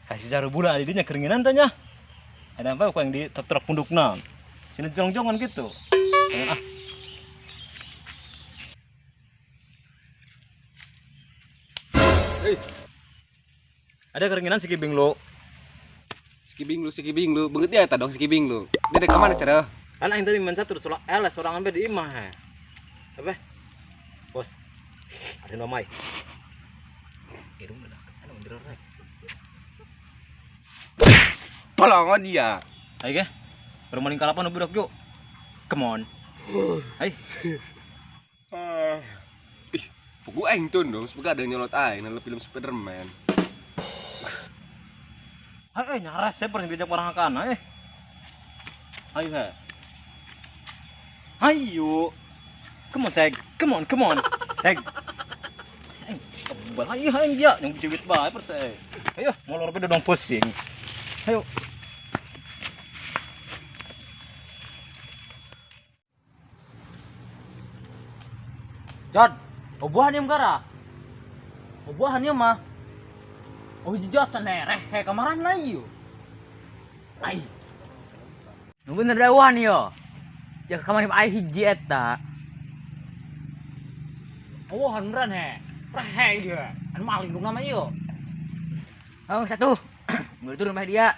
Kasih jaru bulan didinya keringinan tanya. Ada apa yang di truk pundukna. Sini jongjongan gitu. Ah. Hei. Ada keringinan si Kibing lu. Si Kibing lu. Beungeut dia eta dong si Kibing lu. Dia dek ka mana cara? Kan aing tadi main catur soal eles sorangan be di imah he. Apa? Bos. Ada mamai. Irung udah anu ndirorek. Polongon dia. Ayo ge. Baru maling kalapan budak yuk. Come on. Hai. Ih, pugu aing tun dong, semoga ada nyolot aing nang film Spiderman. Hai, nyaras saya pernah diajak orang kana eh. Ayo he. Ayo. Come on, Seg. Come on, come on. Seg. Kebal ayo aing dia yang jiwit bae perse. Ayo, molor be dodong pusing. Ayo. Jod, obuhan yang gara. Obuhan yang mah. Oh jijot ceneh he kamaran lah iyo. Ai. Nu bener dawan yo. Ya kamari ai hiji eta. Obuhan beneran he. Rehe dia. Anu maling dong nama iyo. Oh, satu. Mulai turun mah dia.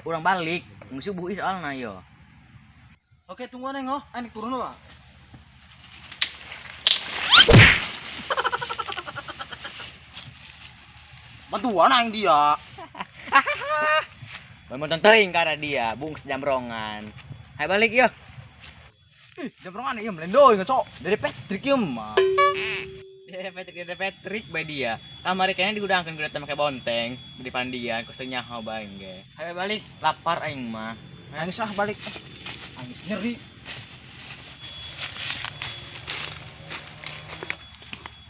Urang balik, geus subuh soalna yo. Oke, tungguan neng oh. Aing turun lah. Bantuan aing dia. Memang teuing karena dia, bungkus jamrongan. Hai balik yo. Ih, jamrongan ieu melendo ngaco. Dari Patrick ieu mah. Dari Patrick bae dia. Kamari kayaknya digudangkeun kudu make bonteng di pandian kos teu nyaho bae ge. Hai balik, lapar aing mah. Aing sah balik. Aing nyeri.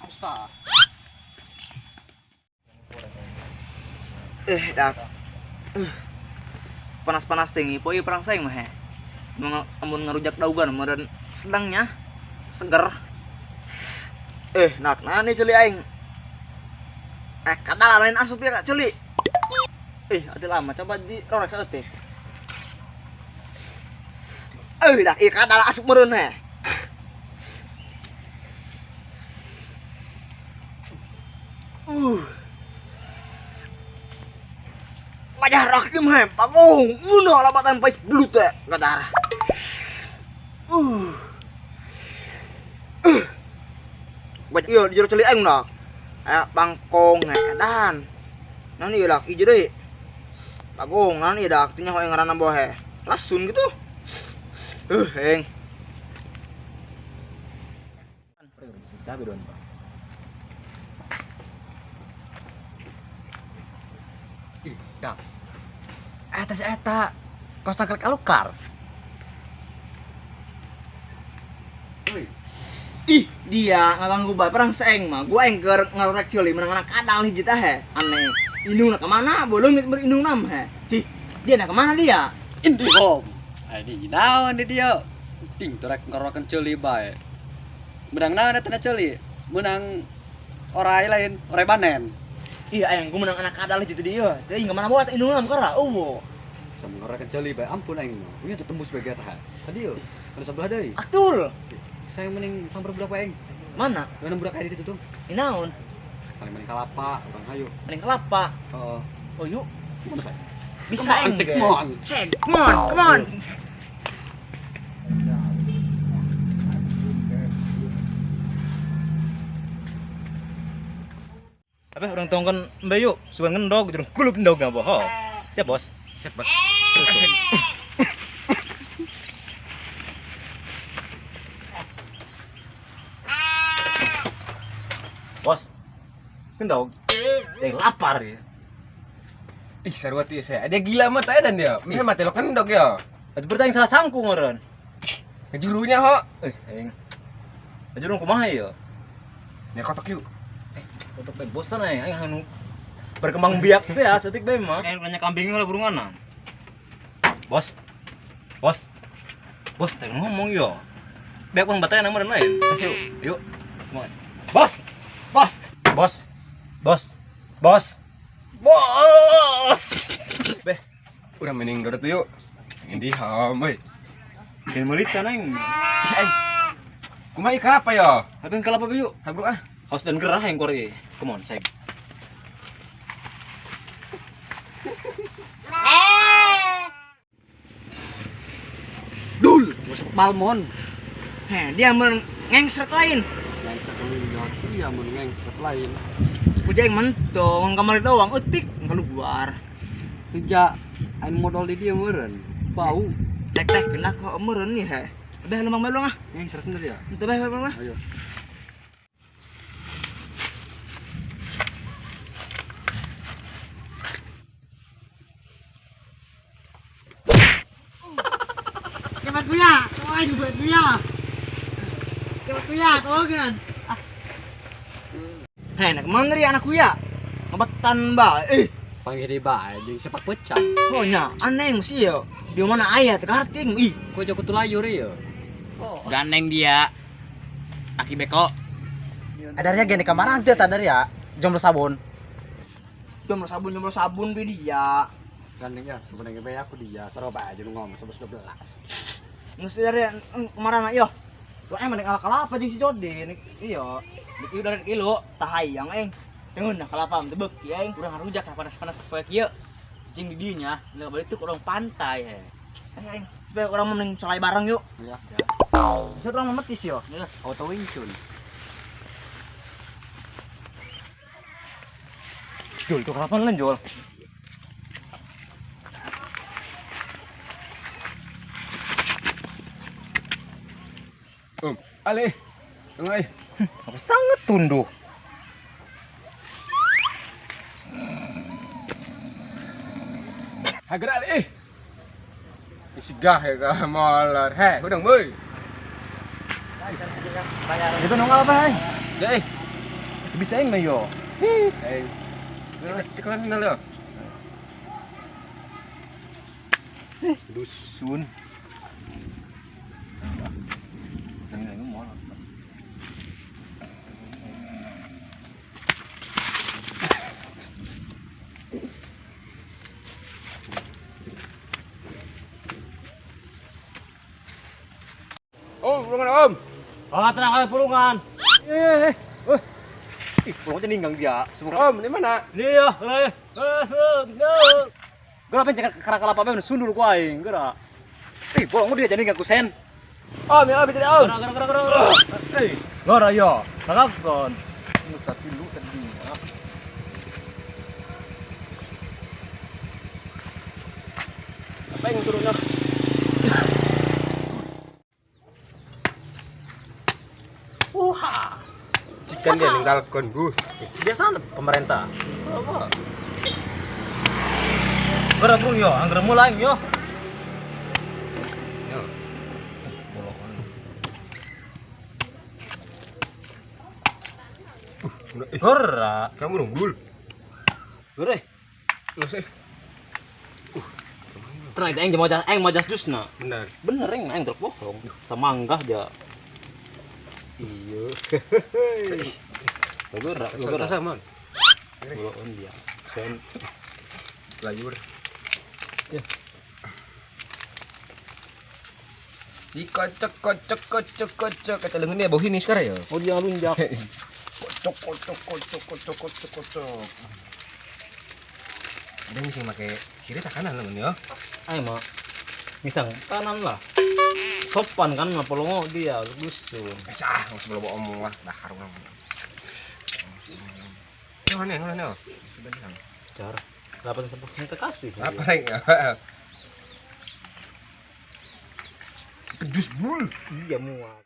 Usta. Dak. Panas-panas tinggi, poe perang saing mah he. Amun ngarujak daugan meureun sedangnya seger. Nak nah nih ceuli aing. Kadal lain asup ya Kak ceuli. Adil lama coba di rorek saeutik. Dak ieu kadal asup meureun he. Wajah rakim he, pagong, muno labatan pais belut teh, kadar. Iya di jero ceuli aing dak. Aya bangkong edan. Naon ieu dak ieu deui. Bagong naon ieu dak teu nyaho ngaranna bohe. Lasun gitu. Heng. Ih, dak. Eta si eta. Kos tangkel kalukar. Ih, dia ngaganggu bae perang saeng mah. Gua aing keur ngarorek ceuli menang anak kadal hiji teh he. Aneh. Indungna ka mana? Beuleung berindungna mah he. Ih, dia na ka mana dia? Indihome. Adi naon di dia? Ting torek ngarorakeun ceuli bae. Menang naon eta ceuli? Menang orai lain, orai banen. Iya, aing gua menang anak kadal hiji teh dia. Teh ka mana bawa indungna mah kara? Eueuh. Sama ngarorakeun ceuli bae, ampun aing mah. Ieu teh tembus bae teh. Tadi yo, kana sebelah deui. Atul. Saya mending samper budak aing. Mana? Mana budak aing di situ tuh? Inaon? Paling mending kelapa, urang hayu. Mending kelapa. Heeh. Oh yuk. Mana saya? Bisa aing. Come on. Come on, come on. Apa orang tongkon mbak yuk, suka ngendog, jurung kuluk ndog nggak bohong. Siap bos. Siap bos. Bos, kendog, yang lapar ya. Ih, sarwati saya. Ada gila mah teh dan dia. Mih mati lo kendog ya. Atuh bertanya salah sangku meureun. Ngejurunya ho. Aing. Ngejurung kumaha ya? Nya kotok yuk. Kotok teh bosan aing, aing anu berkembang biak teh ya, setik bae mah. Aing nanya kambing lah burungan. Bos. Bos. Bos teh ngomong yo. Biak pun bataya nama dan lain. Yuk, yuk. Bos. Bos. Bos. Bos. Bos. Bos. Urang mending dodot yuk. Ini ham euy. Jangan meulita aing. Aing. Kumaha ieu kelapa yo? Habis kelapa yuk. Hagu ah. Haus dan gerah yang korek. Come on, saya. Dul, masuk balmon. Heh, dia ngengsret lain. Ngengsret lain, iya mun ngengsret lain. Puja yang mentong kamar doang eutik keluar. Puja aing modal di dia meureun. Bau. Tek tek kena kok meureun nih heh. Beh lumang belong ah. Ngengsret bener ya? Henteu beh belong ah. Ayo. Cepat punya, tolongin buat punya. Cepat punya, tolongin. Hei, nak mana ri anak kuya? Ngebetan ba, eh. Panggil di ba, jeung sepak pecah. Oh nya, aneh mesti yo. Di mana aya teu karting, ih. Kok jauh kutu layur yo. Oh. Gandeng dia. Aki beko. Adarnya gini kemarin teh tadar ya. Jomblo sabun. Jomblo sabun, jomblo sabun bi dia. Gandeng ya, sebenarnya be aku dia, seru bae aja ngomong 11 12. Mesti dari kemarin yo. Lu emang mending ala kelapa jeung si Jode. Iya. Dik udah kilo, tahayang aing. Tengun nah kelapa teu beuki aing. Urang rujak panas-panas poe kieu. Jeung di dieu nya, balik tuh urang pantai he. Aing, bae urang mending celai bareng yuk. Iya. Bisa urang memetis yo. Iya, auto Wing Chun. Jul, tuh kelapa lain Jul. Ale, tunggu. Aku sangat tunduk. Hagerak ale. Isi gah ya ka molar. Heh, udang boy. Itu nongol apa, hei? Ya, eh. Bisa aing mah yo. Eh. Ceklan lo. Dusun. Om, pulungan om. Oh, tenang aja pulungan. Ih, pulungan ninggang dia. Om, di mana? Iya, Gerak pengen kerak kelapa ben sundul ku aing, gerak. Ih, bolong dia jadi nggak kusen. Om, ya om, tidak om. Gerak, gerak, gerak. Eh, gerak yo. Kakak kon. Mustahil lu tadi. Apa yang turunnya? Uha. Jikan dia ninggalkan bu. Biasa pemerintah. Apa? Gerak bro yo, angger mulai yo. Yo. Gerak. Kamu nunggul. Gerak. Nggak sih. Tenang, aing mau jas, aing mau jas jusna. Bener. Bener aing, aing terus bohong. Semanggah dia. Iya. Gerak, gerak. Sama. Bolon dia. Sen. Layur. Ya. Dikocok kocok kocok kocok kata lengannya bau ini sekarang ya. Oh dia lunjak. Kocok kocok kocok kocok kocok kocok. Ada yang sih pakai kiri tak kanan lengan ya? Ayo mak, misang kanan lah. Sopan kan mah polongo dia dusun. Sah, nggak usah bawa omong lah, dahar ngomong. Ngono ngono. Cara 8% terkasih. Apa lagi? Pedus bul. Iya muat.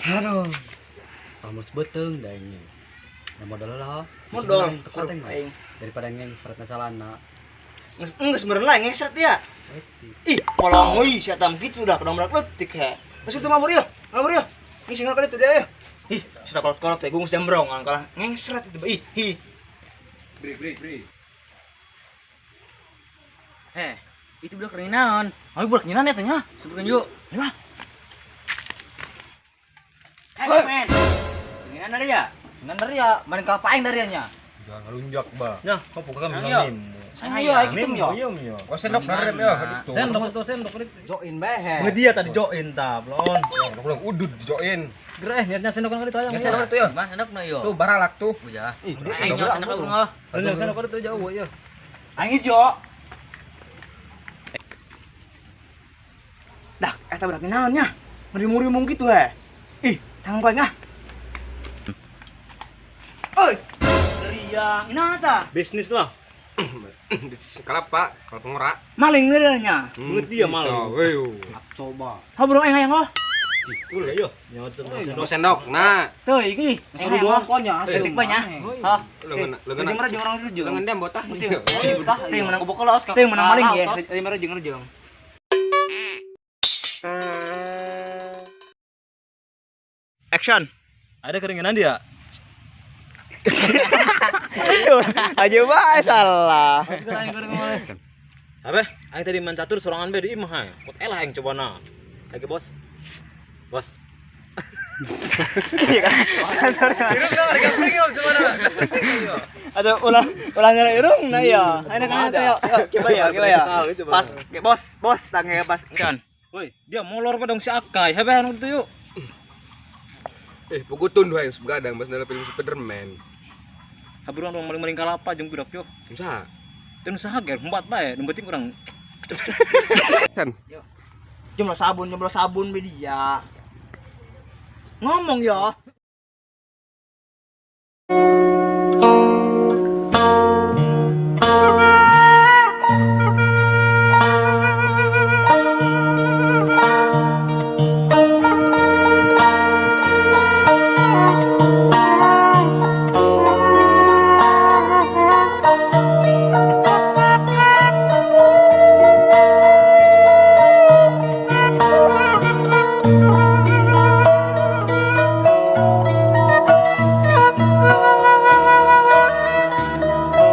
Aduh. Kamu beteng dah ini. Nah, modal lah. Modal. Aing daripada ngengsret masalahna. Geus meureun lah ngengsret ya. Ih, kolong euy sia tam kitu dah kedang berat letik he. Geus itu mabur ieu. Mabur ieu. Ngisi ngel itu dia ya. Ih, sudah kolot-kolot teh gung jambrong kalah ngengsret itu. Ih, hi. Beri, beri, beri. Heh, itu budak naon? Ayo budak nyinan ya tanya. Sebutkan yuk. Ayo. Hei, men. Ngan ada ya? Ngan dari ya, main kelapa aing dari nya. Jangan ngelunjak, Ba. Nah, kau buka kami Ayo. Ayo, ayo gitu yo. Kau sendok dari yo. Sendok itu sendok itu. Join bae. Nge dia tadi join ta, blon. Udah udud join. Gereh niatnya sendok kan itu ayam. Sendok itu yo. Mas sendok no yo. Tuh baralak tuh. Ujah. Aing yo sendok lu. Sendok itu jauh yo. Aing ijo. Dah, eta budak naon nya? Ngerimu-rimu gitu he. Ih, tangan gua nya. Oi. Riang, naon eta? Bisnis lah. Kelapa, kelapa ngorak. Maling nya. Ngerti ya maling. Coba. Ha burung aing hayang oh. Itu lah yo. Sendok sendok. Nah. Tuh iki. Suruh doang konya. Setik banyak. Hah. Lengan lengan orang itu lengan dem botah. Mesti botah. Teu menang teu menang maling ya. Teu menang jeung. Action. Ada keringinan dia. Aja bae salah. Apa? Aing tadi main catur sorangan bae di imah aing. Kot elah aing coba na. Lagi bos. Bos. Iya kan? Irung na warga pring coba na. Ada ulah ulah nyala irung nah iya. Aing kan yo. Coba ya, coba ya. Pas bos, bos tanggnya pas. Action. Woi, dia molor pa dong si Akai. Hebe anu itu yuk. Pugutun dua yang begadang pas dalam film Spiderman. Kaburuan orang maling-maling kalapa jeung budak yo. Usaha. Teu usaha ge empat bae, nu penting urang. Jumlah sabun be dia. Ngomong yo.